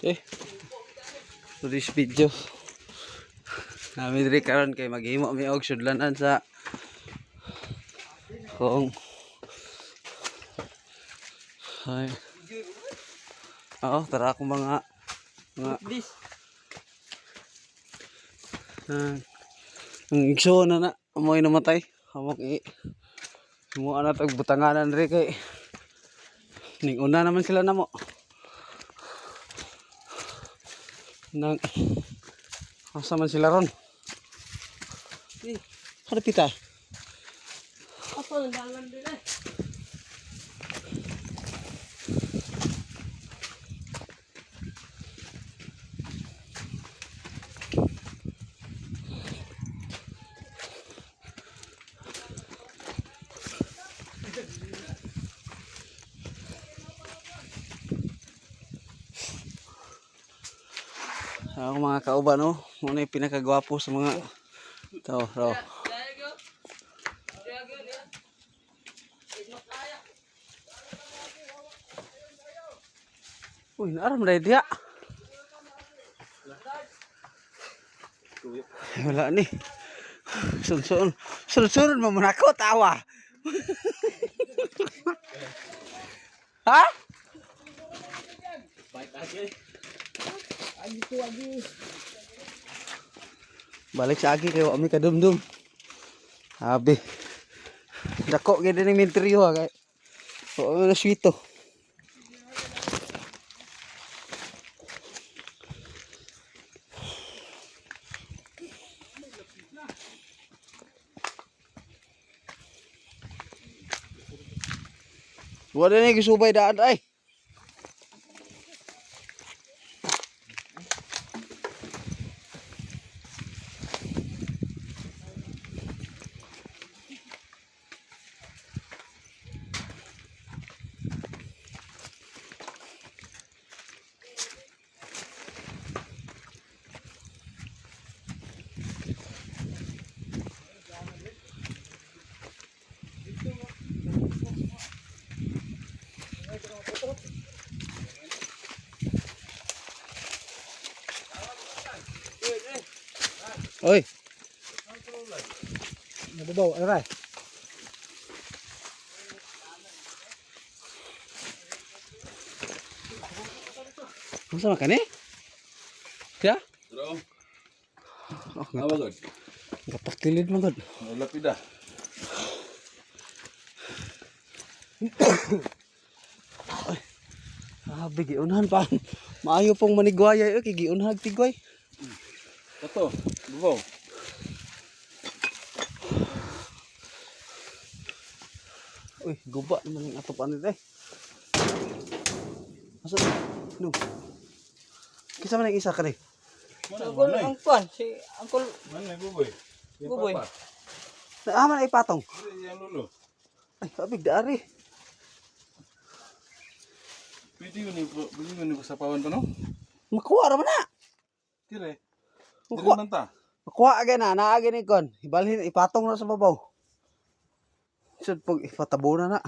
Okay. So this video. Nami diri karon kay maghimo mi og sudlanan sa kung ay. Oo, tara akong mga This. Ah, ang igsoon na na amoy namatay. Amok i Himuan na tag butanganan diri kay ning una naman sila namo. Nang asa man sila ron? Eh, Ano pita? Ato ang dalan din eh. Ako mga kauban no, mo na yung pinakagwapo sa mga to, ro. Uy, naaram na diha. Ay, wala ni. Sunsun. Sunsunod mo muna ako, tawa. Ha? Balik sa agi kay wa mi kadumdum. Abi. Dako gyud ning minteryo ha kay. Wa mi na swito. Wala na gisubay daan ay. Oy. Nababaw, aray. Unsa man kani? Ya? Bro, Oh, awa god. gatakilid man gud. Lapida. Grabe giunhan pa. Maayo pong manigwaya oy kay giunhag tigway. Kato, babaw. Uy, guba naman ang ato pa nito eh. Asa? No. Kisa man ang isa kani? Mana Uncle, manay. ang kwan, si Uncle Manay buboy. Yung Buboy. papa. Naaman ay patong. Dili yang lolo. Ay, kabig daari. Pwede yun ni sa pawan pa no? Makuha ra man na. Dire. Dire Makuha. man ta. Makuha agay na, naagi ni kon. Ibalhin ipatong na sa babaw. Sud pag ipatabo na na.